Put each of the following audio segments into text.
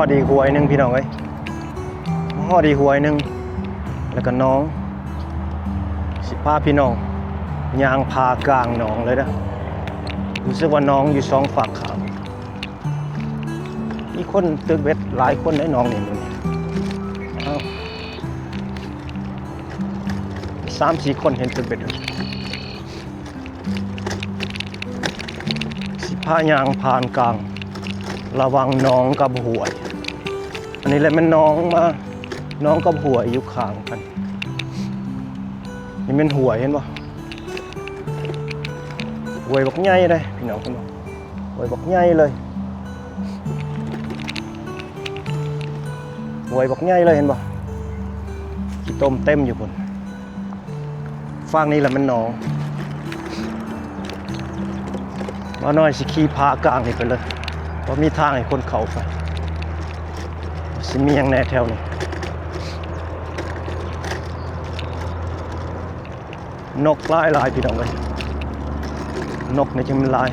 ຮອດອີກຫ້ວຍໜຶ່ງພີ່ນ້ອງເອີຍ ຮອດອີກຫ້ວຍໜຶ່ງ ແລ້ວກໍໜອງ ຊິພາພີ່ນ້ອງຍ່າງຜ່າກາງໜອງເລີຍເດີ. ຮູ້ສຶກວ່າໜອງຢູ່ສອງຟາກຂ້າງ. ມີຄົນຕຶກເບັດຫຼາຍຄົນໃນໜອງນີ້ມື້ນີ້ ເອົ້າ ສາມສີ່ຄົນເຫັນຕຶກເບັດ. ຊິພາຍ່າງຜ່ານກາງລະຫວ່າງໜອງກັບຫ້ວຍ. ອັນນີ້ແຫຼະແມ່ນໜອງມາ ໜອງກັບຫ້ວຍຢູ່ຂ້າງກັນ. ນີ້ແມ່ນຫ້ວຍ ເຫັນບໍ່? ຫ້ວຍບັກໃຫຍ່ເດ້ພີ່ນ້ອງ ເຫັນບໍ່? ຫ້ວຍບັກໃຫຍ່ເລີຍ ຫ້ວຍບັກໃຫຍ່ເລີຍ ເຫັນບໍ່? ຂີ້ຕົມເຕັມຢູ່ພຸ້ນ. ຟາກນີ້ລະແມ່ນໜອງ. ບ່າວນ້ອຍຊິຂີ່ຜ່າກາງນີ້ໄປເລີຍ ບໍ່ມີທາງໃຫ້ຄົນເຂົ້າໄປ. ຊິມີຫຍັງແດ່ແຖວນີ້? ນົກຫຼາຍໆ ພີ່ນ້ອງເອີຍ ນົກນີ້ຈັ່ງມັນຫຼາຍ.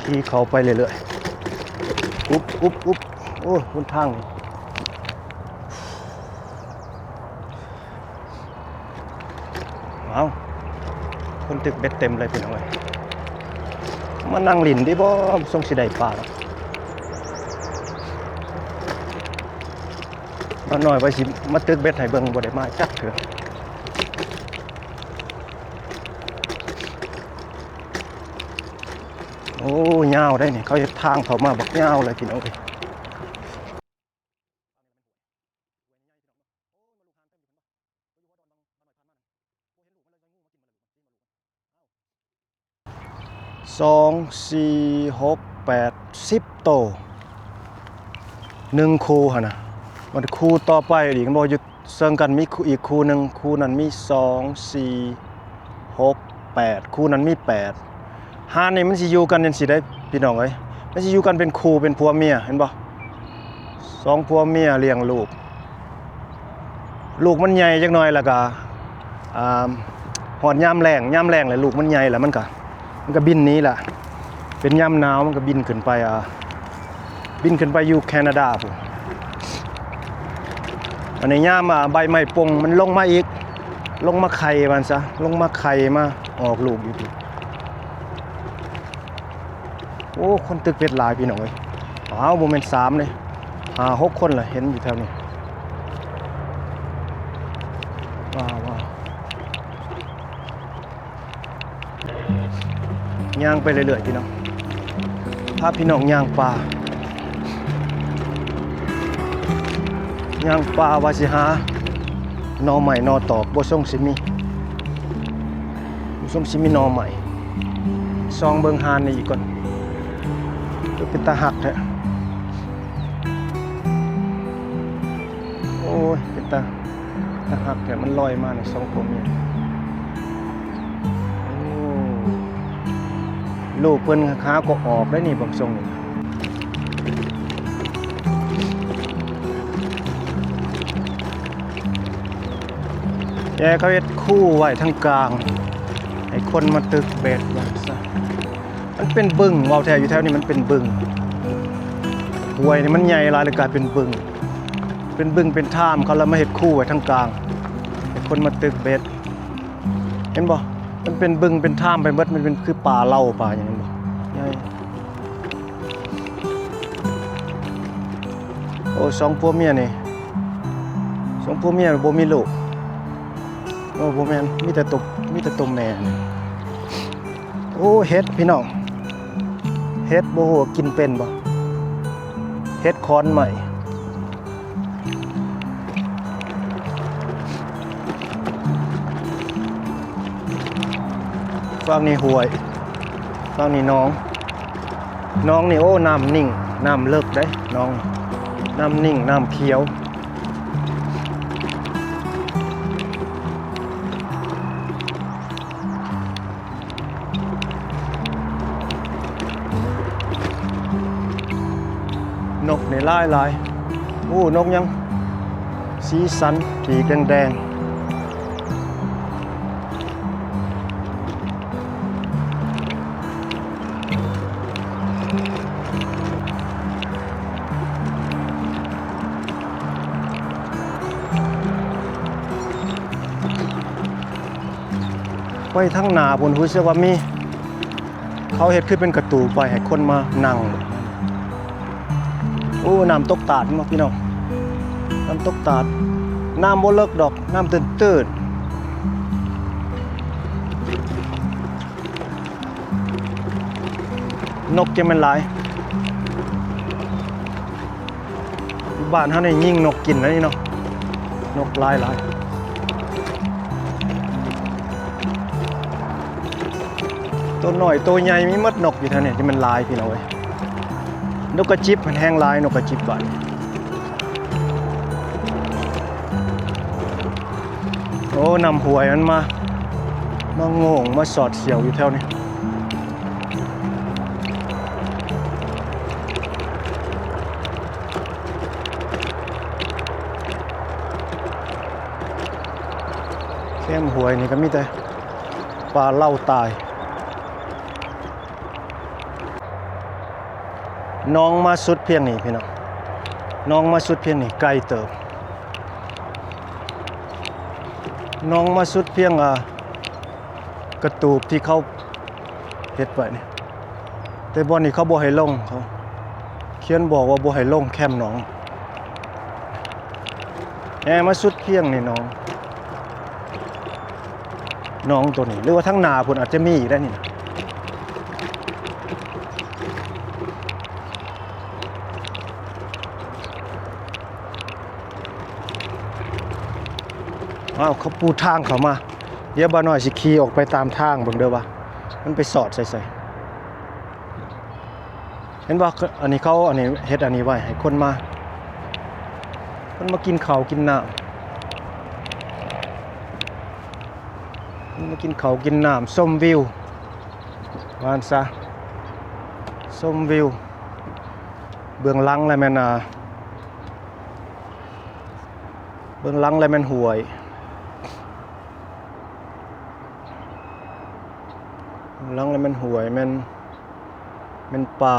ຂີ່ເຂົ້າໄປເລື້ອຍໆ ອຸບ ອຸບ ອຸບ. ໂອ້ຍ ຫົນທາງນີ້ ເອົ້າ ຄົນຕຶກເບັດເຕັມເລີຍພີ່ນ້ອງເອີຍ. ມານັ່ງຫຼິ້ນຕິບໍ່? ຊົງຊິໄດ້ປາດອກ. ບ່າວນ້ອຍວ່າຊິມາຕຶກເບັດໃຫ້ເບິ່ງ ບໍ່ໄດ້ມາຈັກເທື່ອ. ໂອ້ ຍາວໄດ໋ນີ້ ເຂົາເຮັດທາງເຂົ້າມາບັກຍາວເລີຍພີ່ນ້ອງເອີຍ. ສອງ ສີ່ ຫົກ ແປດ ສິບໂຕ ໜຶ່ງຄູ່ຫັ້ນນະ. ບັດຄູ່ຕໍ່ໄປອີກ ບໍ່ຢູ່ເຊິ່ງກັນ ມີຄູ່ອີກຄູ່ໜຶ່ງ. ຄູ່ນັ້ນມີສອງ ສີ່ ຫົກ ແປດ ຄູ່ນັ້ນມີແປດ. ຫ່ານນີ້ມັນຊິຢູ່ກັນຈັ່ງຊີ້ໄດ໋ພີ່ນ້ອງເອີຍ ມັນຊິຢູ່ກັນເປັນຄູ່ ເປັນຜົວເມຍ ເຫັນບໍ່? ສອງຜົວເມຍລ້ຽງລູກ ລູກມັນໃຫຍ່ຈັກໜ່ອຍ ແລ້ວກະ ອ່າ ຮອດຍາມແລ້ງ ຍາມແລ້ງແລ້ວ ລູກມັນໃຫຍ່ແລ້ວ ມັນກະ ມັນກະບິນໜີແລ້ວ. ເປັນຍາມໜາວ ມັນກະບິນຂຶ້ນໄປ ອ່າ ບິນຂຶ້ນໄປຢູ່ແຄນາດາພຸ້ນ. ອັນນີ້ຍາມ ອ່າ ໃບໄມ້ປົ່ງ ມັນລົງມາອີກ ລົງມາໄຂ່ວ່າຊັ້ນຊະ ລົງມາໄຂ່ມາອອກລູກຢູ່ພີ້. ໂອ້ ຄົນຕຶກເບັດຫຼາຍພີ່ນ້ອງເອີຍ. ອ້າວ ບໍ່ແມ່ນສາມເດ້ ຫ້າຫົກຄົນລະ ເຫັນຢູ່ແຖວນີ້. ວ້າວ ວ້າວ. ຍ່າງໄປເລື້ອຍໆ ພີ່ນ້ອງ ພາພີ່ນ້ອງຍ່າງປ່າ ຍ່າງປ່າວ່າຊິຫາໜໍ່ໄມ້ໜໍ່ຕອກ ບໍ່ຊົງຊິມີ ບໍ່ຊົງຊິມີໜໍ່ໄມ້. ສ່ອງເບິ່ງຫ່ານນີ້ອີກກ່ອນ ຄືເປັນຕາຮັກແທ້. ໂອ້ຍ ເປັນຕາ ຕາຮັກແທ້ ມັນລອຍມານະ ສອງຜົວເມຍ. ໂອ້ ລູກເພິ່ນຫາກໍອອກໄດ໋ນີ້ ເບິ່ງຊົງນີ້. ແຕ່ເຂົາເຮັດຄູໄວ້ທາງກາງ ໃຫ້ຄົນມາຕຶກເບັດວ່າຊັ້ນ. ມັນເປັນບຶງ ເວົ້າແທ້ ຢູ່ແຖວນີ້ມັນເປັນບຶງ. ຫ້ວຍນີ້ມັນໃຫຍ່ຫຼາຍ ເລີຍກາຍເປັນບຶງ ເປັນບຶງເປັນທາມ. ເຂົາລະມາເຮັດຄູໄວ້ທາງກາງ ໃຫ້ຄົນມາຕຶກເບັດ ເຫັນບໍ່? ມັນເປັນບຶງເປັນທາມໄປໝົດ ມັນເປັນຄືປ່າເຫຼົ່າປ່າຫຍັງ ເຫັນບໍ່? ໃຫຍ່. ໂອ້ ສອງຜົວເມຍນີ້ ສອງຜົວເມຍບໍ່ມີລູກ. ໂອ້ ບໍ່ແມ່ນ ມີແຕ່ຕົວ ມີແຕ່ຕົວແມ່ນີ້. ໂອ້ ເຫັດພີ່ນ້ອງ ເຫັດ ບໍ່ຮູ້ວ່າກິນເປັນບໍ່? ເຫັດຂອນໄມ້. ຝັ່ງນີ້ຫ້ວຍ ຝັ່ງນີ້ໜອງ. ໜອງນີ້ ໂອ້ ນ້ຳນິ່ງ ນ້ຳເລິກເດ້ ໜອງ ນ້ຳນິ່ງ ນ້ຳຂຽວ. ນົກນີ້ຫຼາຍໆ. ໂອ້ ນົກຫຍັງ ສີສັນ ປີກແດງໆ. ໄປທາງໜ້າພຸ້ນ ຮູ້ສຶກວ່າມີ ເຂົາເຮັດຄືເປັນກະຕູບໄວ້ໃຫ້ຄົນມານັ່ງ. ໂອ້ ນ້ຳຕົກຕາດເນາະພີ່ນ້ອງ, ນ້ຳຕົກຕາດ. ນ້ຳບໍ່ເລິກດອກ, ນ້ຳຕື້ນໆ. ນົກຈັ່ງແມ່ນຫຼາຍ. ບ້ານເຮົານີ້ຍິງນົກກິນແລ້ວນີ້ເນາະ, ນົກຫຼາຍໆ. ໂຕນ້ອຍໂຕໃຫຍ່ມີໝົດ, ນົກຢູ່ແຖວນີ້ຈະແມ່ນຫຼາຍພີ່ນ້ອງເອີຍ. ນົກກະຈິບແຮ່ງຫຼາຍ, ນົກກະຈິບບ້ານ. ໂອ້ ນ້ຳຫ້ວຍມັນມາ ມາໂງ່ງ ມາສອດສ່ຽວຢູ່ແຖວນີ້. ແຄມຫ້ວຍນີ້ກໍມີແຕ່ປາເລົາຕາຍ. ໜອງມາສຸດພຽງນີ້ພີ່ນ້ອງ, ໜອງມາສຸດພຽງນີ້ໄກເຕີບ. ໜອງມາສຸດພຽງ ອ່າ ກະຕູບທີ່ເຂົາເຮັດໄວ້ນີ້, ແຕ່ບ່ອນນີ້ເຂົາບໍ່ໃຫ້ລົງ, ເຂົາຂຽນບອກວ່າບໍ່ໃຫ້ລົງແຄມໜອງ. ແຮ່ມາສຸດພຽງນີ້ໜອງ, ໜອງໂຕນີ້ ຫຼືວ່າທາງໜ້າພຸ້ນອາດຈະມີອີກໄດ໋ນີ້ນະ. ອ້າວ ເຂົາປູທາງເຂົ້າມາ. ດຽວບ່າວນ້ອຍຊິຂີ່ອອກໄປຕາມທາງເບິ່ງເດີວ່າມັນໄປສອດໃສໆ. ເຫັນບໍ່? ອັນນີ້ເຂົາ ອັນນີ້ເຮັດອັນນີ້ໄວ້ໃຫ້ຄົນມາ ຄົນມາກິນເຂົ້າກິນນ້ຳ, ຄົນມາກິນເຂົ້າກິນນ້ຳ ຊົມວິວ ວ່າຊັ້ນຊະ, ຊົມວິວ. ເບື້ອງຫຼັງລະແມ່ນ ອ່າ ເບື້ອງຫຼັງລະແມ່ນຫ້ວຍ, ເບື້ອງຫຼັງລະແມ່ນຫ້ວຍ ແມ່ນ ແມ່ນປ່າ.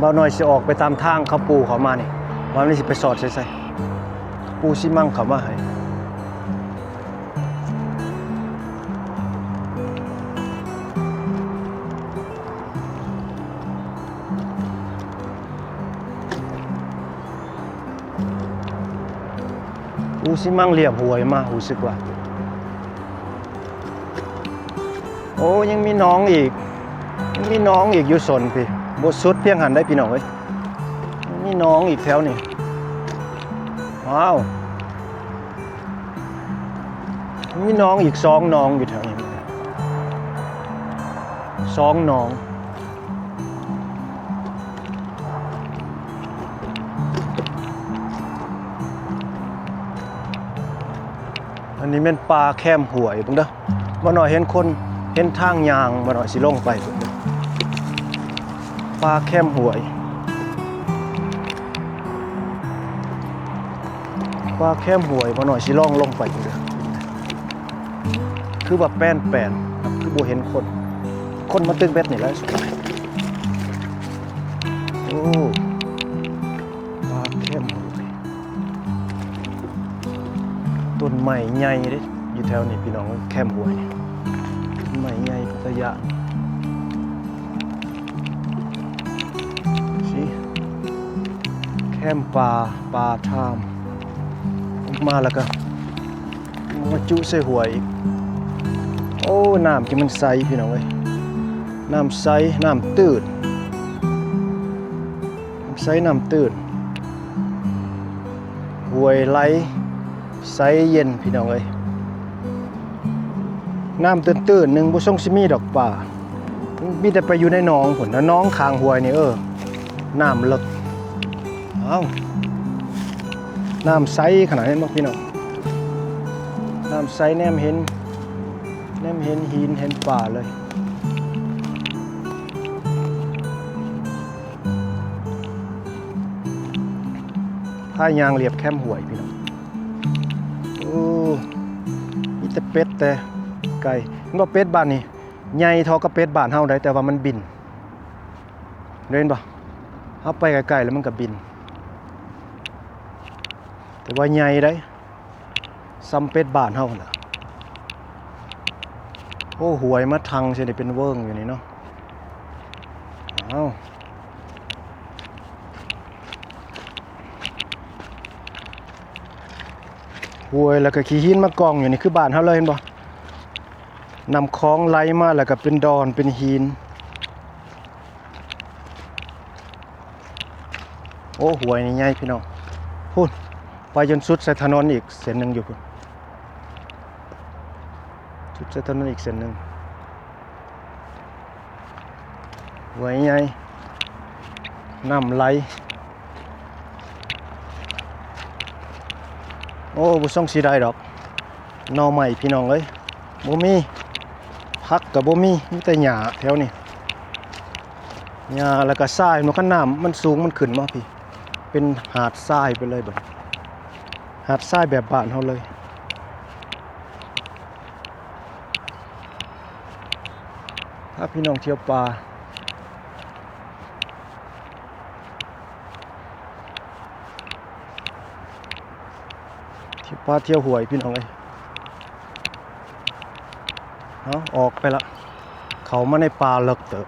ບ່າວນ້ອຍຊິອອກໄປຕາມທາງເຂົາປູເຂົ້າມານີ້ ວ່າມັນຊິໄປສອດໃສໆ. ປູຊິມັງເຂົ້າມາໃຫ້. ອູຊິມັງລຽບຫ້ວຍມາ ຮູ້ສຶກວ່າ ໂອ້ ຍັງມີໜອງອີກ ຍັງມີໜອງອີກຢູ່ໂຊນພີ້ ບໍ່ສຸດພຽງຫັ້ນໄດ໋ພີ່ນ້ອງເອີຍ ຍັງມີໜອງອີກແຖວນີ້ ວ້າວ ມີໜອງອີກສອງໜອງຢູ່ແຖວນີ້ ສອງໜອງ. ອັນນີ້ແມ່ນປ່າແຄມຫ້ວຍ ເບິ່ງເດີ ບໍ່ໜ້ອຍເຫັນຄົນ ເຫັນທາງຍ່າງ ບໍ່ໜ້ອຍຊິລົງໄປເບິ່ງເດີ ປ່າແຄມຫ້ວຍ ປ່າແຄມຫ້ວຍ ບໍ່ໜ້ອຍຊິລອງລົງໄປເບິ່ງເດີ. ຄືວ່າແປນໆ ຄືບໍ່ເຫັນຄົນ ຄົນມາຕຶກເບັດນີ້ແຫຼະ ໂອ້ ປ່າແຄມຫ້ວຍ ຕົ້ນໄມ້ໃຫຍ່ເດ້ ຢູ່ແຖວນີ້ພີ່ນ້ອງ ແຄມຫ້ວຍ ຕົ້ນໄມ້ໃຫຍ່ເປັນຕາຢ້ານ. ຊິ ແຄມປ່າ ປ່າທາມ ອອກມາແລ້ວກະມາຈຸໃສ່ຫ້ວຍອີກ ໂອ້ ນ້ຳຈັ່ງມັນໃສພີ່ນ້ອງເອີຍ ນ້ຳໃສ ນ້ຳຕື້ນ ນ້ຳໃສ ນ້ຳຕື້ນ ຫ້ວຍໄຫຼ ໃສເຢັນພີ່ນ້ອງເອີຍ ນ້ຳຕື້ນໆ ໜຶ່ງບໍ່ຊົງຊິມີດອກປາ ມີແຕ່ໄປຢູ່ໃນໜອງພຸ້ນ ແລ້ວໜອງຂ້າງຫ້ວຍນີ້ ເອີ ນ້ຳເລິກ. ອ້າວ ນ້ຳໃສຂະໜາດ ເຫັນບໍ່ພີ່ນ້ອງ? ນ້ຳໃສ ແນມເຫັນ ແນມເຫັນຫີນເຫັນປາເລີຍ. ພາຍ່າງລຽບແຄມຫ້ວຍພີ່ນ້ອງ. ໂອ້ ມີແຕ່ເປັດແຕ່ໄກ່. ເຫັນບໍ່ ເປັດບ້ານນີ້ໃຫຍ່ເທົ່າກັບເປັດບ້ານເຮົາໃດ໋ ແຕ່ວ່າມັນບິນ. ເຫັນບໍ່? ເຮົາໄປໃກ້ໆ ແລ້ວມັນກໍບິນ ແຕ່ວ່າໃຫຍ່ໃດ໋ ສ່ຳເປັດບ້ານເຮົາຫັ້ນລະ. ໂອ້ ຫ້ວຍມາທັງຊິໄດ້ເປັນເວີງຢູ່ນີ້ເນາະ. ອ້າວ ຫ້ວຍ ແລ້ວກໍຂີ້ຫີນມາກອງຢູ່ນີ້ ຄືບ້ານເຮົາເລີຍ ເຫັນບໍ່? ນ້ຳຂອງໄຫຼມາ ແລ້ວກໍເປັນດອນເປັນຫີນ. ໂອ້ ຫ້ວຍນີ້ໃຫຍ່ພີ່ນ້ອງ. ພຸ້ນ ໄປຈົນສຸດໃສ່ຖະໜົນອີກເສັ້ນໜຶ່ງຢູ່ພຸ້ນ ສຸດໃສ່ຖະໜົນອີກເສັ້ນໜຶ່ງ. ຫ້ວຍໃຫຍ່ ນ້ຳໄຫຼ. ໂອ້ ບໍ່ສົ່ງຊິໄດ້ດອກ ໜໍ່ໄມ້ພີ່ນ້ອງເອີຍ. ບໍ່ມີ ຜັກກໍບໍ່ມີ ມີແຕ່ຫຍ້າແຖວນີ້ ຫຍ້າ ແລ້ວກໍຊາຍ. ຄັນນ້ຳມັນສູງ ມັນຂຶ້ນມາພີ້ ເປັນຫາດຊາຍໄປເລີຍບັດນີ້ ຫາດຊາຍແບບບ້ານເຮົາເລີຍ. ພາພີ່ນ້ອງທ່ຽວປ່າ ທ່ຽວປ່າທ່ຽວຫ້ວຍພີ່ນ້ອງເອີຍ. ເອົາ ອອກໄປລະ ເຂົ້າມາໃນປ່າເລິກເຕີບ.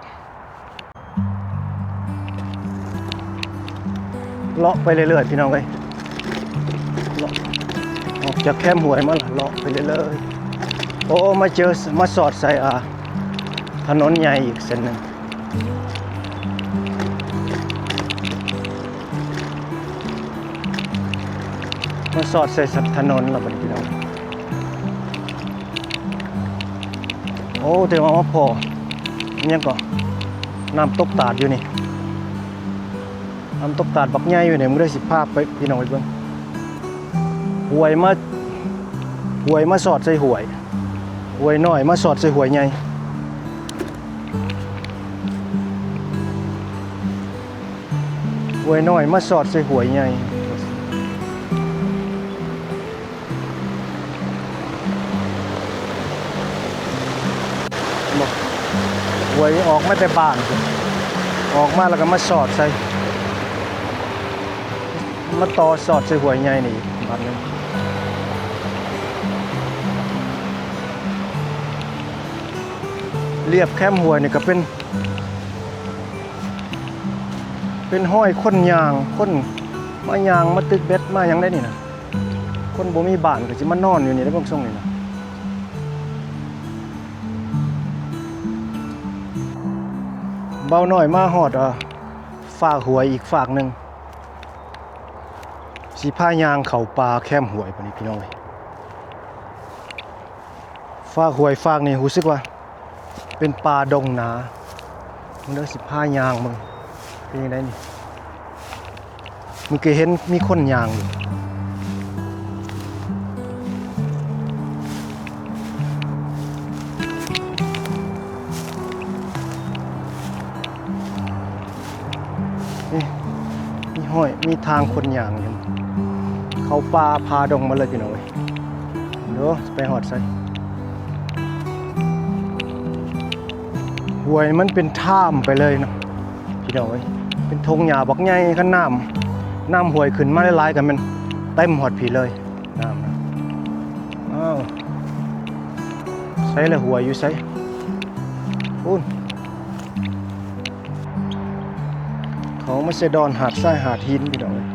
ເລາະໄປເລື້ອຍໆ ພີ່ນ້ອງເອີຍ ເລາະ ອອກຈາກແຄມຫ້ວຍມາລະ ເລາະໄປເລື້ອຍໆ. ໂອ້ ມາເຈີ ມາສອດໃສ່ ອ່າ ຖະໜົນໃຫຍ່ອີກເສັ້ນໜຶ່ງ ມາສອດໃສ່ຖະໜົນລະບັດນີ້ພີ່ນ້ອງ. ໂອ້ ແຕ່ວ່າມາພໍ້ ອີຫຍັງກໍ ນ້ຳຕົກຕາດຢູ່ນີ້ ນ້ຳຕົກຕາດບັກໃຫຍ່ຢູ່ນີ້. ມື້ໃດຊິພາໄປ ພີ່ນ້ອງໄປເບິ່ງ ຫ້ວຍມາ ຫ້ວຍມາສອດໃສ່ຫ້ວຍ ຫ້ວຍນ້ອຍມາສອດໃສ່ຫ້ວຍໃຫຍ່ ຫ້ວຍນ້ອຍມາສອດໃສ່ຫ້ວຍໃຫຍ່. ບໍ່ ຫ້ວຍອອກມາແຕ່ບ້ານ ອອກມາແລ້ວກໍມາສອດໃສ່ ມາຕໍ່ສອດໃສ່ຫ້ວຍໃຫຍ່ນີ້ອີກບາດໜຶ່ງ. ລຽບແຄມຫ້ວຍນີ້ກໍເປັນ ເປັນຮອຍຄົນຍ່າງ ຄົນມາຍ່າງມາຕຶກເບັດມາຫຍັງໄດ໋ນີ້ນະ. ຄົນບໍ່ມີບ້ານກໍຊິມານອນຢູ່ນີ້ແຫຼະ ເບິ່ງຊົງນີ້ນະ. ເບົານ້ອຍມາຮອດ ອ່າ ຟາກຫ້ວຍອີກຟາກໜຶ່ງ ຊິພາຍ່າງເຂົ້າປ່າແຄມຫ້ວຍບາດນີ້ ພີ່ນ້ອງເອີຍ. ຟາກຫ້ວຍຟາກນີ້ຮູ້ສຶກວ່າເປັນປ່າດົງໜາ. ເບິ່ງເດີ ຊິພາຍ່າງເບິ່ງ ເປັນຈັ່ງໃດນີ້? ມື້ກີ້ເຫັນມີຄົນຍ່າງຢູ່. ນີ້ ມີຫ້ອຍ ມີທາງຄົນຍ່າງຢູ່ ເຂົ້າປ່າຜ່າດົງມາເລີຍ ພີ່ນ້ອງເອີຍ. ໂອ້ ຊິໄປຮອດໃສ? ຫ້ວຍມັນເປັນທາມໄປເລີຍເນາະ ພີ່ນ້ອງເອີຍ. ເປັນທົ່ງຫຍ້າບັກໃຫຍ່ ຄັນນ້ຳ ນ້ຳຫ້ວຍຂຶ້ນມາຫຼາຍໆ ກໍແມ່ນເຕັມຮອດພີ້ເລີຍ ນ້ຳນະ. ອ້າວ ໃສລະ ຫ້ວຍຢູ່ໃສ? ພຸ້ນ ເຂົ້າມາໃສ່ດອນຫາດຊາຍຫາດຫີນ ພີ່ນ້ອງເອີຍ.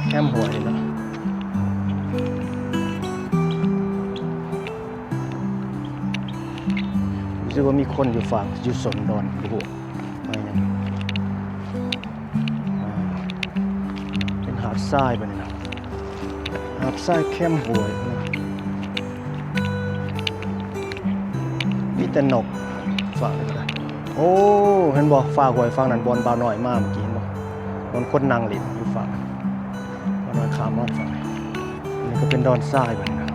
ແຄມຫ້ວຍນີ້ລະ ຮູ້ສຶກວ່າມີຄົນຢູ່ຝັ່ງ ຢູ່ໂຊນດອນ ບໍ່ຮູ້ວ່າຫຍັງ. ອ່າ ເປັນຫາດຊາຍບາດນີ້ນະ ຫາດຊາຍແຄມຫ້ວຍນະ. ມີແຕ່ນົກ ຝາກໄວ້ກໍໄດ້. ໂອ້ ເຫັນບໍ່ ຝາກຫ້ວຍຝັ່ງນັ້ນ ບ່ອນບ່າວນ້ອຍມາເມື່ອກີ້ ເຫັນບໍ່? ບ່ອນຄົນນັ່ງຫຼິ້ນຢູ່ຝັ່ງນັ້ນ ບ່າວນ້ອຍຂ້າມມາຝັ່ງນີ້. ອັນນີ້ກໍເປັນດອນຊາຍບັດນີ້ນະ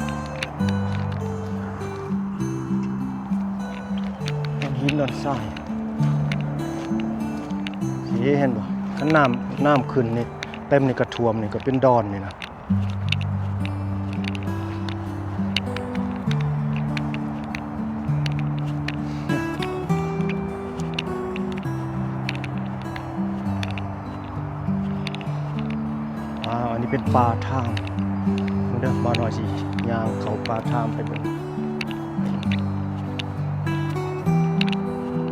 ດອນຫີນ ດອນຊາຍ. ເຫັນບໍ່? ຄັນນ້ຳ ນ້ຳຂຶ້ນນີ້ ເຕັມນີ້ກໍຖ້ວມນີ້ ກໍເປັນດອນນີ້ນະ. ວ້າວ ອັນນີ້ເປັນປ່າທາມ ເບິ່ງເດີ ບ່າວນ້ອຍຊິຍ່າງເຂົ້າປ່າທາມໄປເບິ່ງ.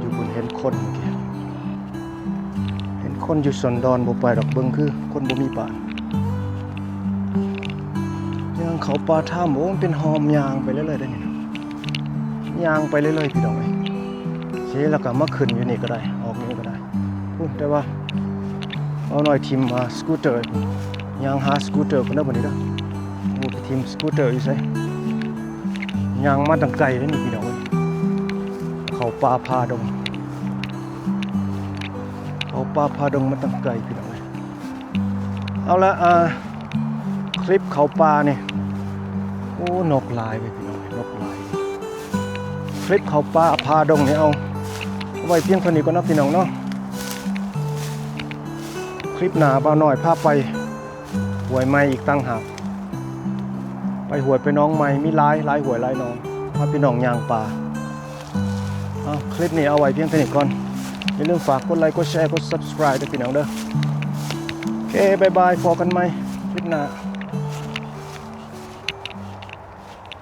ຢູ່ພຸ້ນເຫັນຄົນເມື່ອກີ້ ເຫັນຄົນຢູ່ສວນດອນ ບໍ່ໄປດອກ ເບິ່ງຄືຄົນບໍ່ມີບ້ານ. ຍ່າງເຂົ້າປ່າທາມ ໂອ້ ມັນເປັນຮ່ອມຍ່າງໄປເລື້ອຍໆເດ້ນີ້ ຍ່າງໄປເລື້ອຍໆ ພີ່ນ້ອງເອີຍ. ເຊ ແລ້ວກໍມາຂຶ້ນຢູ່ນີ້ກໍໄດ້ ອອກນີ້ກໍໄດ້ພຸ້ນ. ແຕ່ວ່າບ່າວນ້ອຍຖິ້ມ ອ່າ ສະກູດເຕີ ຍ່າງຫາສະກູດເຕີພຸ້ນເດີ ບັດນີ້ເດີ. ໂອ້ ໄປຖິ້ມສະກູດເຕີຢູ່ໃສ? ຍ່າງມາຕັ້ງໄກເດ້ນີ້ ພີ່ນ້ອງເອີຍ ເຂົ້າປ່າຜ່າດົງ ເຂົ້າປ່າຜ່າດົງມາຕັ້ງໄກ ພີ່ນ້ອງເອີຍ. ເອົາລະ ອ່າ ຄລິບເຂົ້າປ່ານີ້ ໂອ້ ນົກຫຼາຍເວີຍ ພີ່ນ້ອງເອີຍ ນົກຫຼາຍ. ຄລິບເຂົ້າປ່າຜ່າດົງນີ້ ເອົາ ເອົາໄວ້ພຽງເທົ່ານີ້ກ່ອນເນາະ ພີ່ນ້ອງເນາະ. ຄລິບໜ້າ ບ່າວນ້ອຍພາໄປຫ້ວຍໃໝ່ອີກຕ່າງຫາກ ໄປຫ້ວຍໄປໜອງໃໝ່ ມີຫຼາຍ ຫຼາຍຫ້ວຍຫຼາຍໜອງ ພາພີ່ນ້ອງຍ່າງປ່າ. ເອົາ ຄລິບນີ້ເອົາໄວ້ພຽງເທົ່ານີ້ກ່ອນ. ຢ່າລືມຝາກກົດໄລ ກົດແຊ ກົດ Subscribe ເດີພີ່ນ້ອງເດີ. ໂອເຄ ບາຍບາຍ ພໍ້ກັນໃໝ່ຄລິບໜ້າ.